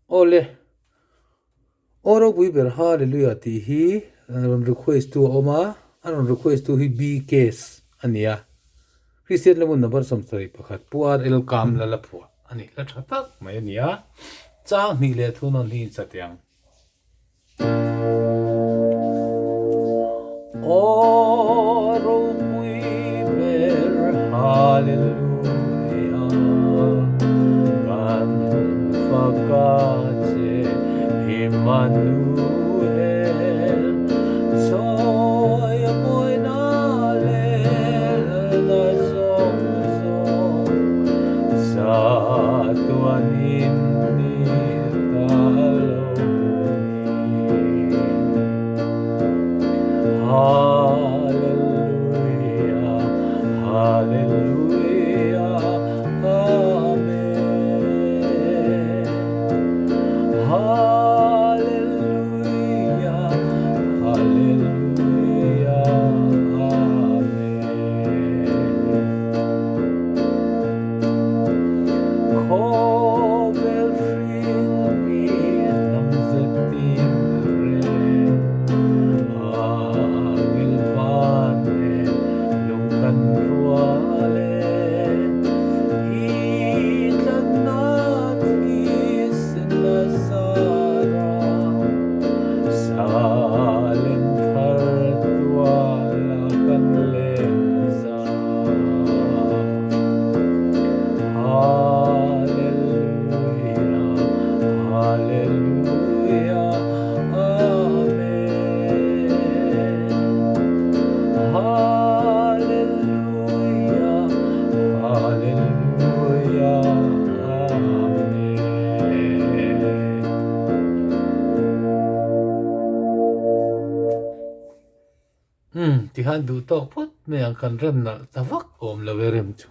Awle, Aw ropui ber Hallelujah tih hi rawn request tu a awm a, a rawn request tu hi BKS a ni a, Kristian Lamun number 71 Pu RL Kamla la phuah a ni, hla tha tak mai a ni a, chang hnih leh thu nawn hi insa teh ang. Aw ropui ber Hallelujah kan fak a che Immanuel chawi a mawina leh na zawng zawng chatuanin ni ta lo ni. Hallelujah, Hallelujah, Amen. Hallelujah, Hallelujah, Amen. Khawvel hring mi hnam zetin reng angel van nen lung kan rual e. I tlanna thisen a zar a, Salem thar tual a kan leng za. Hallelujah, Hallelujah, Amen. Hallelujah, Hallelujah, Amen. Umm, tikhan duh tawk phawt mai ang kan rem nalh ta vak awm lo e rem chu.